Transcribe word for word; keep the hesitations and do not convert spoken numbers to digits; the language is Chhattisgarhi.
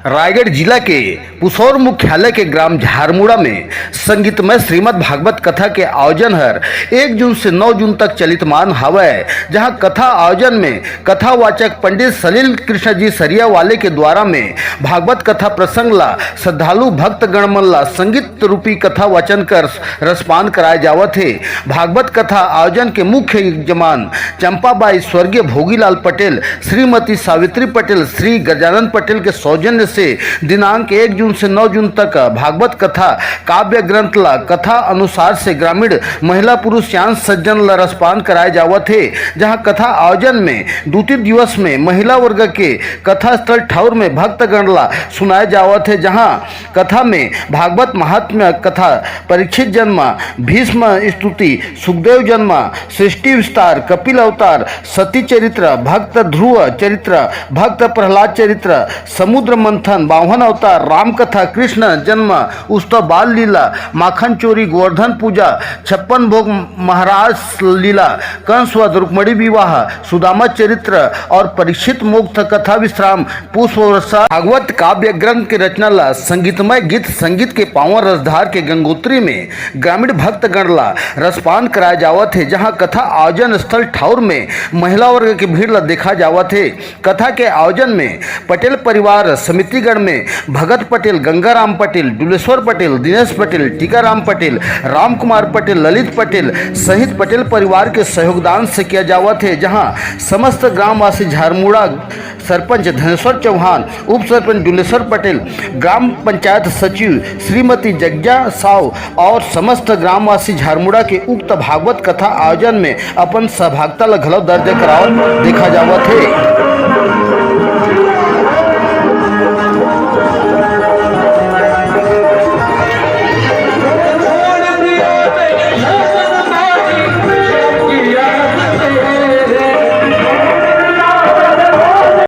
रायगढ़ जिला के पुसौर मुख्यालय के ग्राम झारमुड़ा में संगीतमय श्रीमद् भागवत कथा के आयोजन हर एक जून से नौ जून तक चलितमान हवय, जहां कथा आयोजन में कथावाचक पंडित सलील कृष्ण जी सरिया वाले के द्वारा में भागवत कथा प्रसंग ला श्रद्धालु भक्तगण मन ला संगीत रूपी कथा वाचन कर रसपान कराए जावत हे। भागवत कथा आयोजन के मुख्य यजमान चंपाबाई स्वर्गीय भोगीलाल पटेल, श्रीमती सावित्री पटेल, श्री गजानन पटेल के सौजन्य से दिनांक एक जून से नौ जून तक भागवत कथा काव्य ग्रंथ ला कथा अनुसार से ग्रामीण महिला पुरुष सियान सज्जन ला रसपान कराए जावत हे, जहां कथा आयोजन में द्वितीय दिवस में महिला वर्ग के कथा स्थल ठौर में भक्तगण ला सुनाए जावत हे, जहां कथा में भागवत महात्म्य कथा, परीक्षित जन्म, भीष्म स्तुति, सुखदेव जन्म, सृष्टि विस्तार, कपिल अवतार, सती चरित्र, भक्त ध्रुव चरित्र, भक्त प्रहलाद चरित्र, समुद्र मंथन, बावन अवतार, राम कथा, कृष्ण जन्म उत्सव, बाल लीला, माखन चोरी, गोवर्धन पूजा, छप्पन भोग, महारास लीला, कंस वध, रुक्मणी विवाह, सुदामा चरित्र और परीक्षित मोक्ष कथा विश्राम, पुष्प वर्षा, भागवत काव्य ग्रंथ के रचना ला संगीतमय गीत संगीत के पावन रसधार के गंगोत्री में ग्रामीण भक्तगण ला रसपान कराए जावत हे, जहां कथा आयोजन स्थल ठौर में महिला वर्ग के भीड़ ला देखा जावत हे। कथा के आयोजन में पटेल परिवार समितिगण में भगत पटेल, गंगाराम पटेल, डुलेश्वर पटेल, दिनेश पटेल, टीकाराम पटेल, राम कुमार पटेल, ललित पटेल सहित पटेल परिवार के सहयोगदान से किया जावत हे, जहां समस्त ग्रामवासी झारमुड़ा सरपंच धनेश्वर चौहान, उप सरपंच डुलेश्वर पटेल, ग्राम पंचायत सचिव श्रीमती जग्जा साव और समस्त ग्रामवासी झारमुड़ा के उक्त भागवत कथा आयोजन में अपन सहभागिता ल घलो दर्ज करावत देखा जावत हे।